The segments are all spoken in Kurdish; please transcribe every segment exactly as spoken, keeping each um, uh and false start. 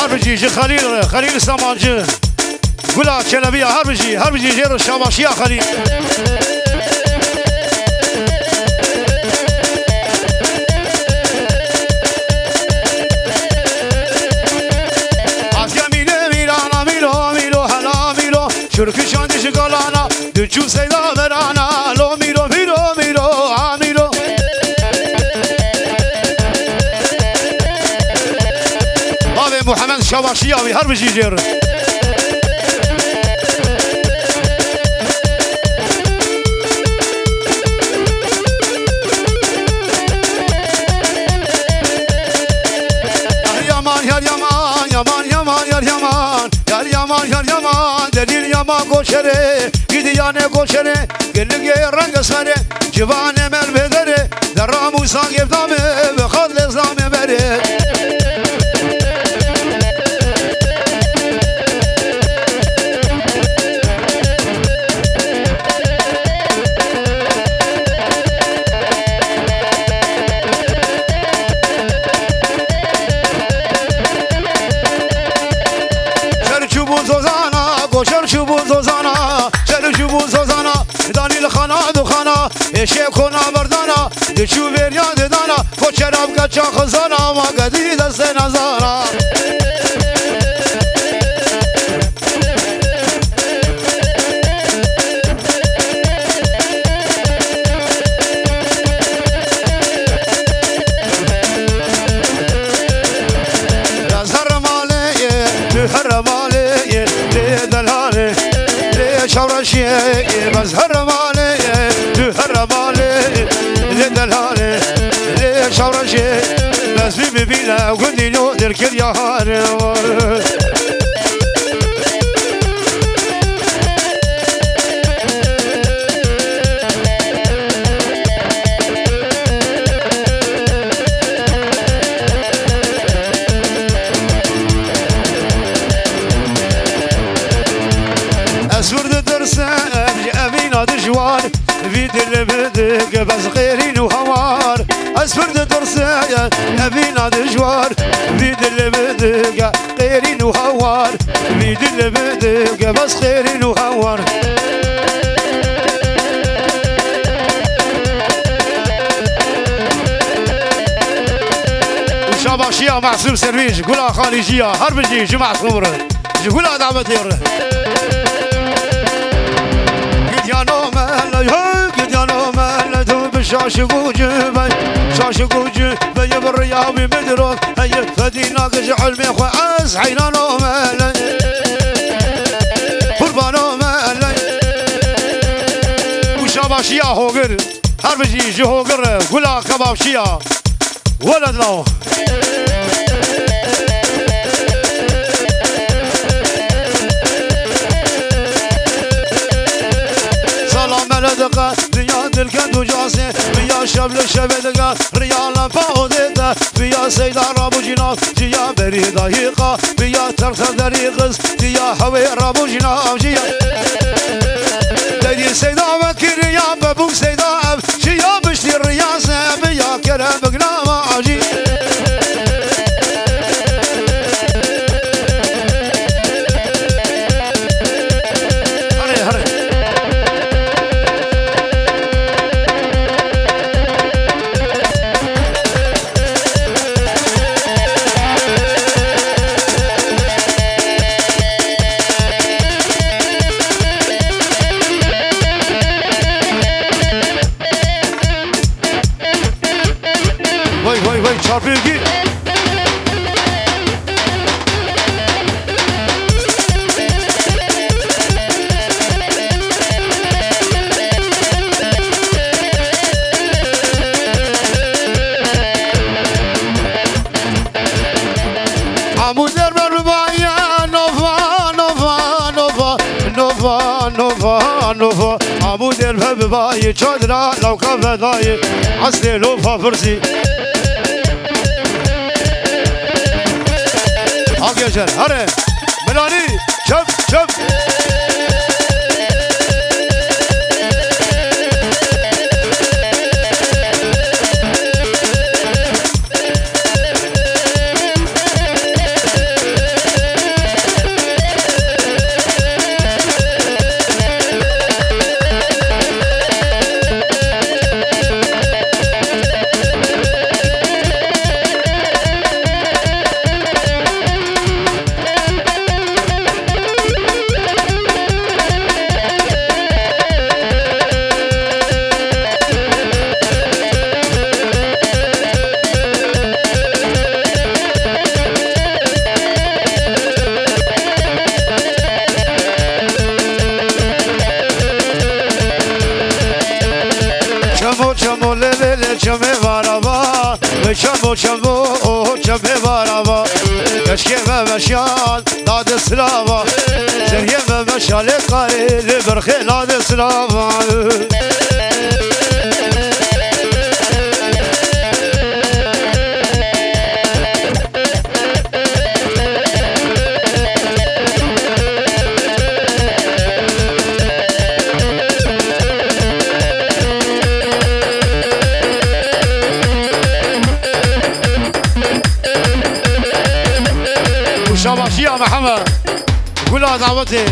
Her bijî ji Xelîl re, Xelîl Samancî. Gula Çelebiya, her bijî, her bijî jê re şabaşiya Xelîl. Aziya mîne mîrana mîro, mîro hela mîro. Şurkişan dij galana, diçû seyda verana, lo mîro, mîro, mîro, a mîro. Bavê Muhammed şabaşiya wî her bijî jê re. Yar yaman, yar yaman, yaman, yaman, yar yaman. Yar yaman, yar yaman, delîl yama goşerê, gidiyane goşerê, gelligê reng esmerê, civanê mel bêderê, derra mûsa gevdame, ve xat lezame berê. Şer çûbûn zozana, goşer çûbûn zozana, şer çûbûn zozana, danî li xana du xana, êşê kona berdana, diçû vêriya didana, ko çerab ke çaxizana, ma gedî destê nezana. Ez here malê, tu here malê, lê delalê, lê çawreşê, ez here malê, tu here malê, lê delalê, lê çawreşê, ez bî bibîne gundî lo derkir yahare. Ez wir ditirsim ji evîna dijwar, vî dilê min dike bes xêrîn û hawar. Ez wir ditirsim evîna dijwar, vî dilê min dike xêrîn û hawar, vî dilê min dike bes xêrîn û hawar. Û şabaşiya Masûm Servîş, gula Xalîciya, her bijî ji Masûm re, ji gula davetê re. Gidiyano mele, hey, gidiyano mele, tu bi şaşik û cibey, şaşik û cibey bi riya wî min dirot. Hey, fedî nake ji ilmê xwe ez heyran ome ley. Qurban ome ley. Û şabaşiya Hogir. Her bijî ji Hogir re, gula kebabçiya. Weled law. Salam mele dike, dinya dilkend û casê, dinya şev li şevê dike. Riya lampa odê te, biya seyda rabûjîna, ciya berî dayîqa, biya terxer derî xiz, ciya hewê rabûjîna, ciya. Derî seyda vekiriya, bebû seyda ev, ciya biştî riya se, biya kerem bignama acî. Here, here. Vay, vay, vay, çarpı gir. Amû derber bibaye, nova, nova, nova, nova, nova, nova. Amû derber bibaye, çadira, lawka vedayê, eslê lofa firsî. Agêjer, here, Milanî, çöp, çöp. Çemo, çemo, çemê barava. Keşkê me meşan, nade silava. Zeriyê me meşalê karê, li birxê nade silava. Û şabaşiya Mihemed. Gula dawetê.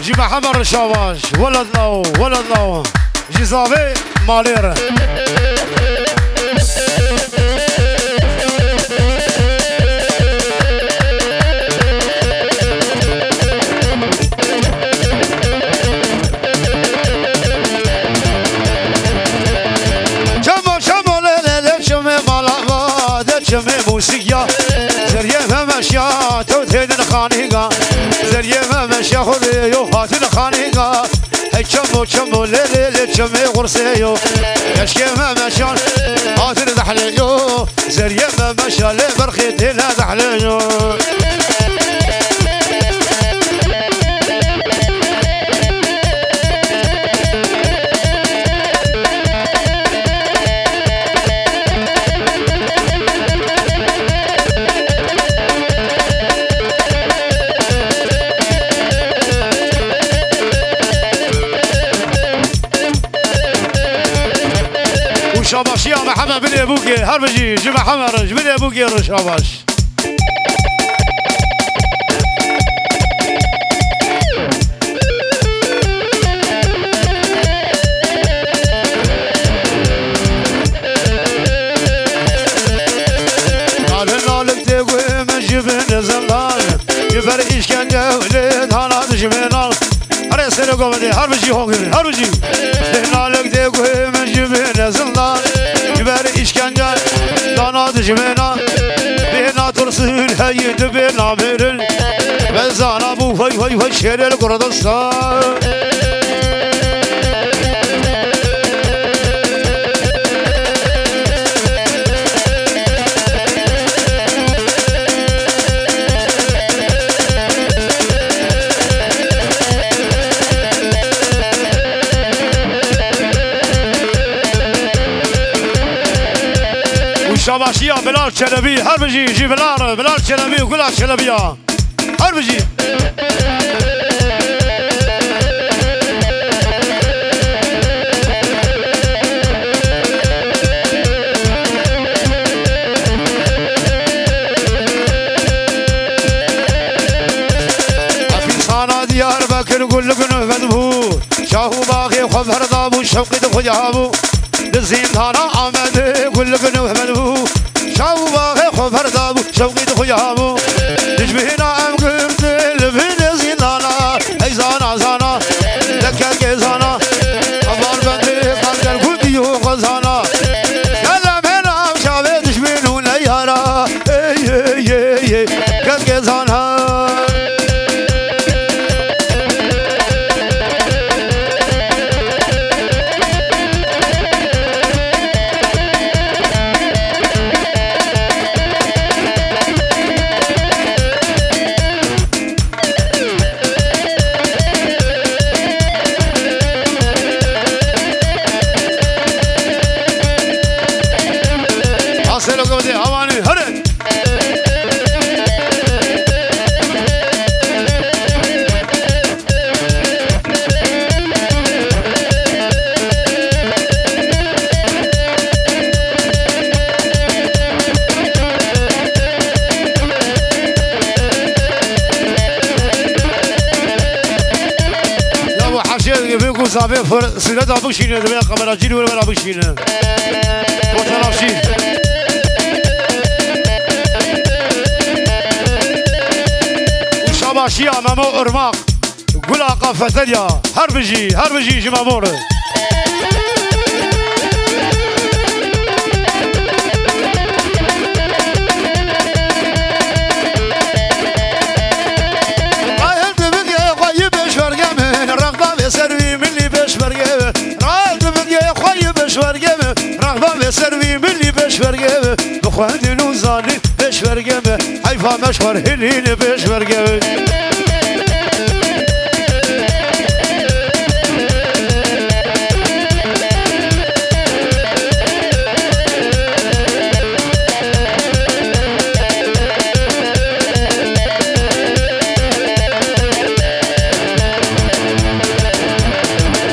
Ji Mihemed re şabaş. Weled law, weled law. Ji zavê malê re. Çemo, çemo, lê, lê, lê, çimê mala va, de çimê mûsîk ya. Zeriyê me meşya, tew têdin xanîga. Zeriyê me meşya, xurê yo hatin xanîga. Hey çemo, çemo, lê, lê, lê, çimê xursê yo. Keşkê me meşan, hatin dehlê yo. Zeriyê me meşa, lê berxê têne dehlê yo. Û şabaşiya Mihemed binê bûkê, her bijî ji Mihemed re, ji binê bûkê re şabaş. Nalin nalik tê guhê min ji bin zindan, ji ber îşkence û lê dana dijminan. Herê serê govendê, her bijî hogirî, her bijî. Lê nalik dê guhê min ji bin zindan, ji ber îşkence dana dijmêna. Bêhna tirsin heyî dibê namêrin. Bezana bû hey hey hey şêrê li Kurdistan. Û şabaşiya Bilal Çelebî, her bijî jî Bilal, Bilal Çelebî û Gula Çelebiya. Her bijî. Hepîsxana Diyarbekir gul li gul vedbû. Şah û baxê xwe berda bû, şewqî di xuya bû. Di zîndana Amedê gul li gul vedbû. Şah û baxê xwe berda bû, şewqî di xuya bû. Dijmîna em girtî li vînê zîndana. Ey zana, zana, de kekê zana. Heval bendê kalker gundî û xwe zana. Gel em hêna ew çavê dijmîn û neyara. Ey, ey, ey, ey, kekê zana. Aselo gavdê havanê here. Ya bu haşiye gibi ku sabe fır-, sünnet almış yine de ben kamera cini ver almış yine. Fotoğrafçı. Şabaşiya Memo Irmak. Gula Qafetelya. Her bijî, her bijî ji Memo re. Rahil dibigê xwe yî pêşmerge min, rexda vê ser wî milî pêşmerge min. Rahil dibigê xwe yî pêşmerge min, rexda vê ser wî milî pêş Pêşmerge bi xwendin û zanîn pêşmerge bi, heyfa me ji xwe hilîn pêşmerge bi.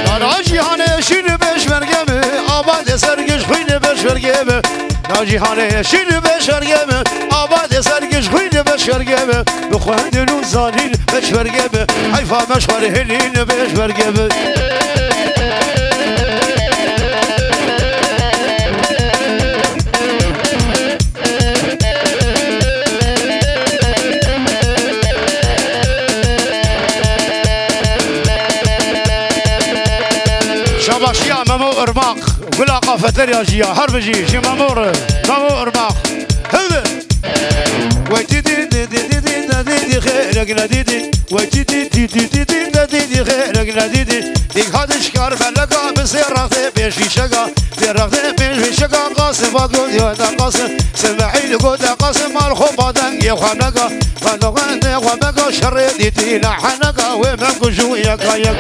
Dara cîhanê şîn pêşmerge bi, ava dê ser giş xwîn pêşmerge bi. Na cîhanê şîn pêşmerge bi, ava dê ser giş xwîn pêşmerge bi. Bi xwendin û zanîn pêşmerge bi, heyfa me ji xwe hilîn pêşmerge bi. Şabaşiya Memo Irmak, gula qafeteriya jiya, her bijî ji Memo re, Memo Irmak. Hildi. Wey ti ti ti ti ti ti ti ti xêrek nedîdî. Wey ti ti ti ti ti ti ti ti xêrek nedîdî. Dîk hadi şikar beleka bi sê rextê pêşîşeka. Sê rextê pêşîşeka Qasim va gotiye te Qasim. Smeîl gote Qasim mal xwe ba dengê xwe neka. Xwendo xwendê xwe beka şerê dîtî ne heneka. Wê me kujû yeka yek.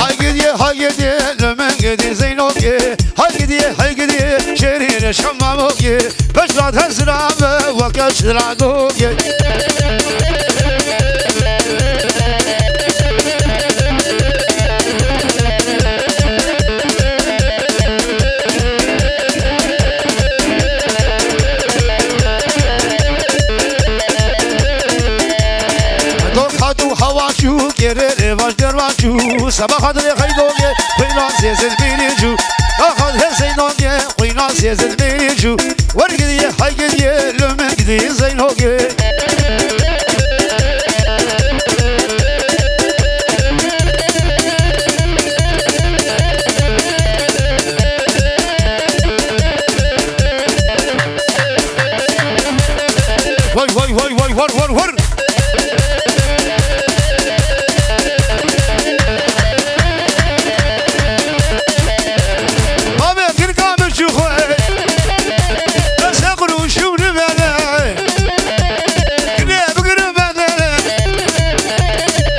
Hay gidiye, hay gidiye, lümen gidiye, Zeyno gidiye. Hay gidiye, hay gidiye, şerîne şamamo gidiye. Peşvat hezra ve weke şira do gidiye. Dok hatu hava çû, gerê rêvaş derva çû. Seba xatirê xeydogê, xwîna sêzin bînî çû. Axad heseynoge, xwîna sêzin bînî çû. Wer gidiye, hay gidiye, lümen gidiye Zeynoge. Vay, vay, vay, vay, var, var, var. Abi, kirka mi şu xwe. Dese kuru şunu bele. Gine bigire bele.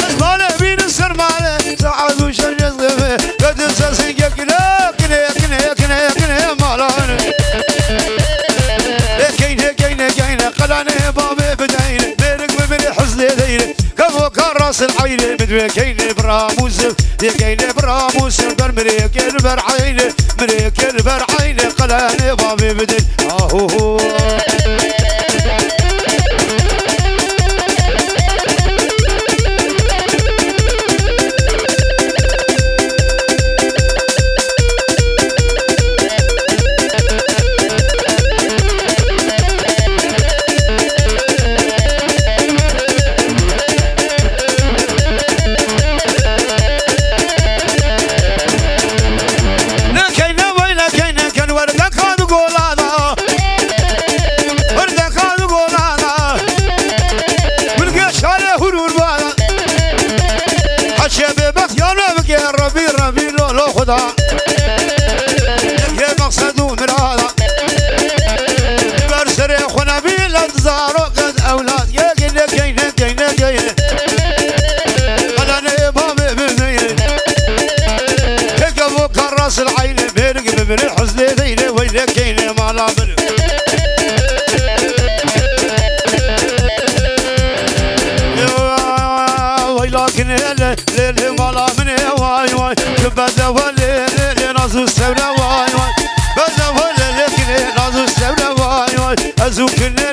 Ez male bînin ser male. Saat û şeş ez gebe. Bedin sesi gekine. Kine, kine, kine, kine, malan. E keyne, keyne, keyne, qelanê bavê bideyne. Mêrik bimiri hizlê deyne. Kevo ka rasil eyne, bidwe keyne bira Musim. Dê keyne bira Musim, ber mirê kel ber eyne. Mirê kel ber eyne, qelanê bavê bideyne. Ahuhu. Nekeyne vay nekeyne ken werdeka du golana. Werdeka du golana. Gulge şare hurur bana. Haşe bebek yana bike Rabbi Rabbi lo lo Xuda. Ye maqsed û mirada. Ber serê xwe nebî lend zarok ez ewlad. Ye gine geyne geyne geyne. Qelanê bavê bideyne. Heke bo ka rasil eyne. Mêrik bimire hizlê deyne. Weyle keyne mala bir. Weyla kine le le le mala mine vay vay. Ki beze vele le le nazu sevre vay vay. Beze vele le kine nazu sevre vay vay. Ezu kine